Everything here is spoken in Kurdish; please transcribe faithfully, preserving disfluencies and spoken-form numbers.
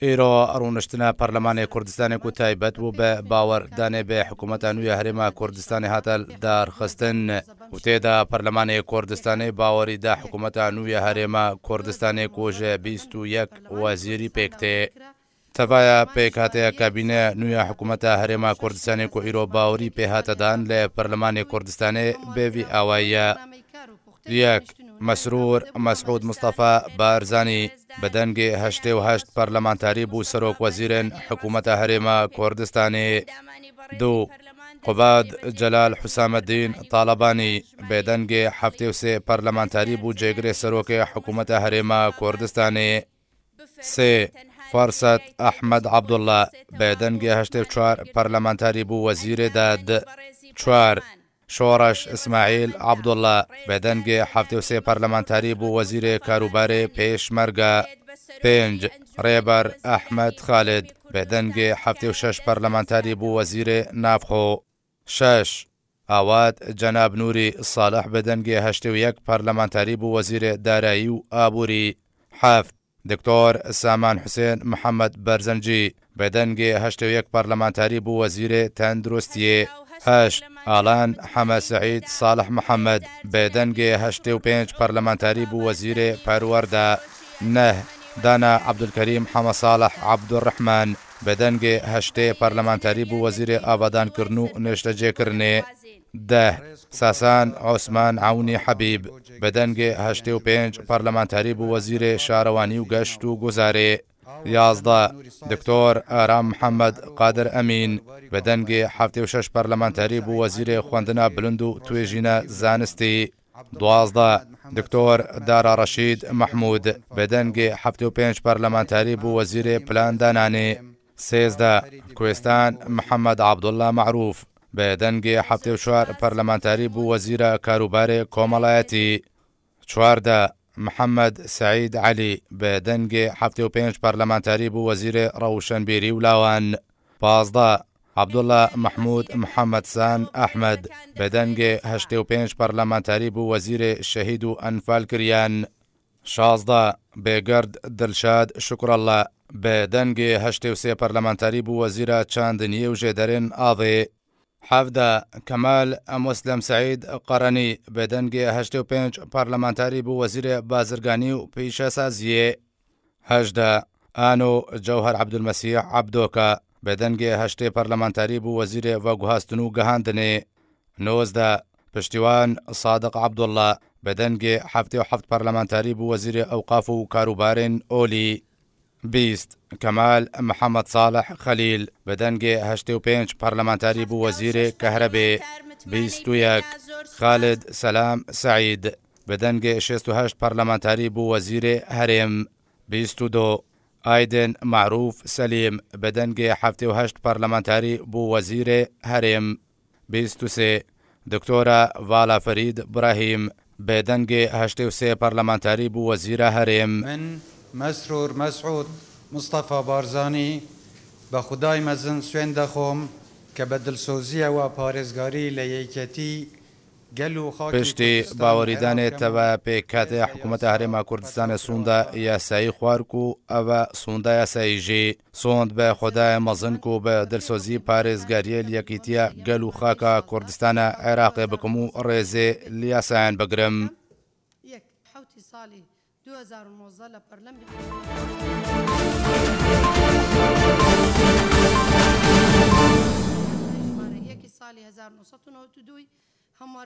Îro rûniştina Perlemanê Kurdistanê ku taybet bû bi bawerdanê bi hikûmeta nû ya Herêma Kurdistanê hate darxistin û tê de Perlemanê Kurdistanê bawerî da hikûmeta nû ya Herêma Kurdistanê ku ji bîst û yek wezîrî pêk tê. Tevaya pêkhateya kabîne nû ya hikûmeta Herêma Kurdistanê ku îro bawerî pê hate dan li Perlemanê Kurdistanê bi vî awayî ye. Yek, Mesrûr Mesûd Mistefa Barzanî bi dengê heştê û heşt parlamentarî bû serokwezîrên hikûmeta Herêma Kurdistanê. Du, Qubad Celal Husameddîn Talebanî bi dengê heftê û sê parlamentarî bû cêgirê serokê hikûmeta Herêma Kurdistanê. Sê, Ferset Ehmed Abdullah bi dengê heştê û çar parlamentarî bû wezîrê dad. Çar, Şoreş Îsmaîl Abdullah bi dengê heftê û sê parlamentarî bû wezîrê karûbarê pêşmerge. Pênc, Rêber Ehmed Xalid bi dengê heftê û şeş parlamentarî bû wezîrê navxwe. Şeş, Awad Cenab Nûrî Salih bi dengê heştê û yek parlamentarî bû wezîrê darayî û aborî. Heft, Doktor Saman Husên Mihemed Berzencî bi dengê heştê û yek parlamentarî bû wezîrê tenduristiyê. Heşt, Alan Heme Seîd Salih Mihemed bi dengê heştê û pênc parlamentarî bû wezîrê perwerde. Neh, Dana Abdulkerîm Heme Salih Abdurrahman bi dengê heştê parlamentarî bû wezîrê avadankirin û niştecêkirinê. Deh, Sasan Osman Ewnî Hebîb bi dengê heştê û pênc parlamentarî bû wezîrê şarewanî û geşt û guzarê. Yazdeh, Doktor Aram Mihemed Qadir Emîn bi dengê heftê û şeş parlamentarî bû wezîrê xwendina bilind û tuêjîna zanistî. Duwazdeh, Doktor Dara Reşîd Mehmûd bi dengê heftê û pênc parlamentarî bû wezîrê plandananê. Sêzdeh, Kuêstan Mihemed Abdullah Marûf bi dengê heftê û çar parlamentarî bû wezîra karûbarê komelayetî. Çardeh, Mihemed Seîd Elî bi dengê heftê û pênc parlamentarî bû wezîrê rewşenbîrî û lawan. Pazdeh, Abdullah Mehmûd Mihemed San Ehmed bi dengê heştê û pênc parlamentarî bû wezîrê şehîd û enfalkiriyan. Şazdeh, Bêgird Dilşad Şukrallah bi dengê heştê û sê parlamentarî bû wezîra çandiniyê û jêderên avê. Hevdeh, Kemal Muslem Seîd Qerenî bi dengê heştê û pênc parlamentarî bû wezîrê bazirganî û pîşesaziyê. Hejdeh, Ano Cewher Ebdulmesîh Ebdoka bi dengê heştê parlamentarî bû wezîrê veguhastin û gihandinê. Nozdeh, Piştîwan Sadiq Abdullah bi dengê heftê û heft parlamentarî bû wezîrê ewqaf û karûbarên olî. Bîst, Kemal Mihemed Salih Xelîl bi dengê heştê û pênc parlamentarî bû wezîrê kehrebê. Bîst û yek, Xalid Selam Seîd bi dengê şêst û heşt parlamentarî bû wezîrê herêm. Bîst û du, Aydin Marûf Selîm bi dengê heftê û heşt parlamentarî bû wezîrê herêm. Bîst û sê, Doktora Vala Ferîd Brahîm bi dengê heştê û sê parlamentarî bû wezîra herêm. Min Mesrûr Mesûd Mistefa Barzanî bi Xwedayê mezin swênd dexwim ke bi dilsoziya we parêzgarî li yeketî gel û xakê Piştî Kurdistan bawerîdanê Iraq teva pêkhatê hikûmeta Herêma Kurdistanê sonda yasayî xwar ku ev e sonda yasayî jî. Sond bi Xwedayê mezin ku bi dilsozî parêzgariyê li yekîtiya gel û xaka Kurdistana Iraqê bikim û rêzê li yasayan bigirim. Yek, hewtî salî du hezar û nozdeh li Parlemê Yekî salî hezar û neh sed û newid û du hemû